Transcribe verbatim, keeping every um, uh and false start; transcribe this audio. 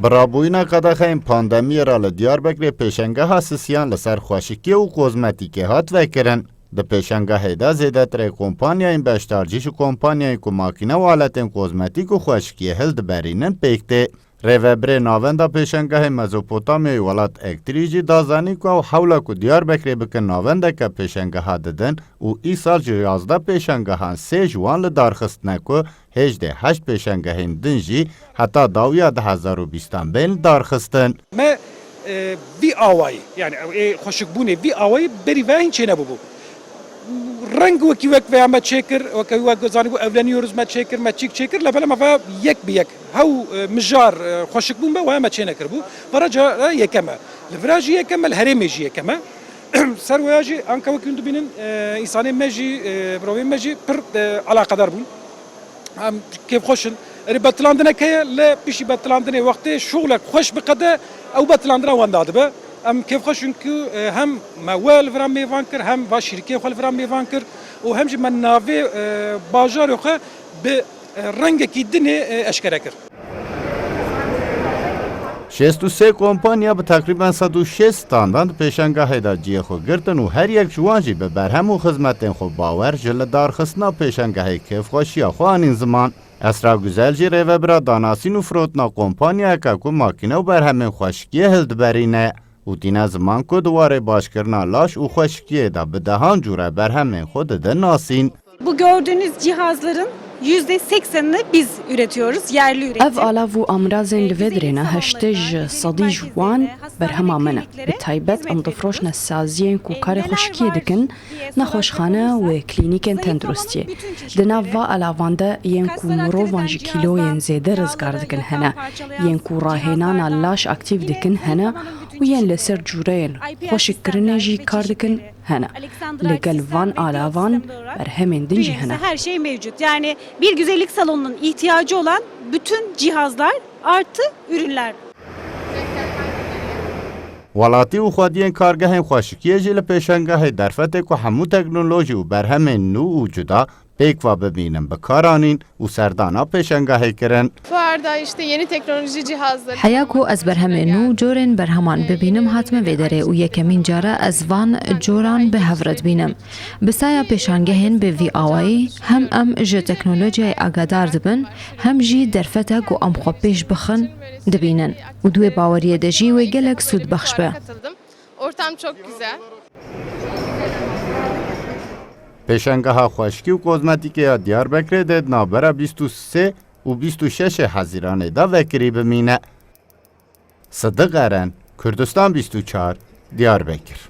Bi rabûyîna qedexeyên pandemiyê re li Diyarbekirê pêşengeha Sisiyan li ser xweşikiyê û kozmetîkê hat vekirin. Di pêşengehê de zêdetirê kompanyayên beşdarcî ji kompanyayên ku makîne û aletên kozmetîk û xweşikiyê hildiberînin pêk tê. Rêvebirê Navenda Pêşengehê Mezopotamyayê Welat Ektirî jî da zanîn ku ew hewla ku Diyarbekirê bikin navendeke pêşengeha didin û îsal ji yazdeh pêşengehan sê ji wan li dar xistine ku hêjdê heşt pêşengehên din jî heta dawiya du hezar û bîstan bên li dar xistin. Me, e, vî awayî, yani ê xweşikbûnê vî awayî berî ve hîn çênebûbû. Reng wekî wek veya me çêkir, weke wek zanîbû evleniyoruz me çêkir, me çîk çêkir, lebele me veya yek bi yek. Hew, e, mijar, e, xweşikbûn be, waya me çênekiribû. Vara cara yekem e. Li vira jî yekem e, li herêmê jî yekem e. Ser waya jî anka wekî hûn dibînin, e, însanê me jî, e, mirovên me jî pir, e, alaqedar bûn. Em kêfxweş in. Erê, betilandineke ye, lê piştî betilandinê wextê şoxlek xweş biqede, ew betilandina wenda dibe. Em kêfxweş in ku, e, hem me we li vira mêvan kir, hem va şîrikê xwe li vira mêvan kir û hem jî me navê, e, bajarê xwe bi, e, rengekî dinê, e, eşkere kir. Şêst û sê kompanya bi teqrîben sed û şêst standan di pêşengehê de cihê xwe girtin û her yek ji wan jî bi berhem û xizmetên xwe bawer ji lidarxistina pêşengehê kêfxweşiya xwe anîn ziman. Esra Guzel jî rêvebira danasîn û firotina kompanyayeke ku makîne û berhemên xweşikiyê hildiberîne û tîne ziman ku di warê başkirina laş û xweşikiyê de bi dehan cûre berhemên xwe dide nasîn. Bu gördüğünüz cihazların yüzde seksenini biz üretiyoruz, yerli üretim. Ev alav û amrazên li vê dirêne heştê ji sedî ji wan berhema me ne. Bi taybet em difroşne saziyên ku karê xweşikiyê dikin, nexweşxane û klînîkên tenduristiyê. Di nav va alavan de yên ku mirovan ji kîloyên zêde rizgar dikin hene, yên ku rahênana laş aktîf dikin hene û yên li ser cûreyên xweşikkirinê jî kar dikin hene. Li gel van alavan berhemên din jî hene. Her şey mevcut. Yani bir güzellik salonunun ihtiyacı olan bütün cihazlar artı ürünler. Welatî û xwediyên kargehên xweşikiyê jî li pêşengehê derfetê ku hemû teknolojî û berhemên nû û cuda pêk ve bibînin bi kar anîn û serdana pêşengehê kirin. Fuarda işte yeni teknoloji cihazları. Heya ku ez berhemên nû û corên berheman bibînim hatime vê derê û yekemîn cara ez van coran bi hev re dibînim. Bi saya pêşangehên bi vî awayî hem em ji teknolojiyayê agadar dibin, hem jî derfeta ku em xwe pêş bixin dibînin û di wê baweriyê de jî wê gelek sûdbexş be. Ortam çok güzel. Pêşengeha xweşikî û kozmetîkê ya Diyarbekirê dê di navbera bîst û sê û bîst û şeşê Hezîranê de vekirî bimîne. Sidiq Eren, Kurdistan bîst û çar, Diyarbekir.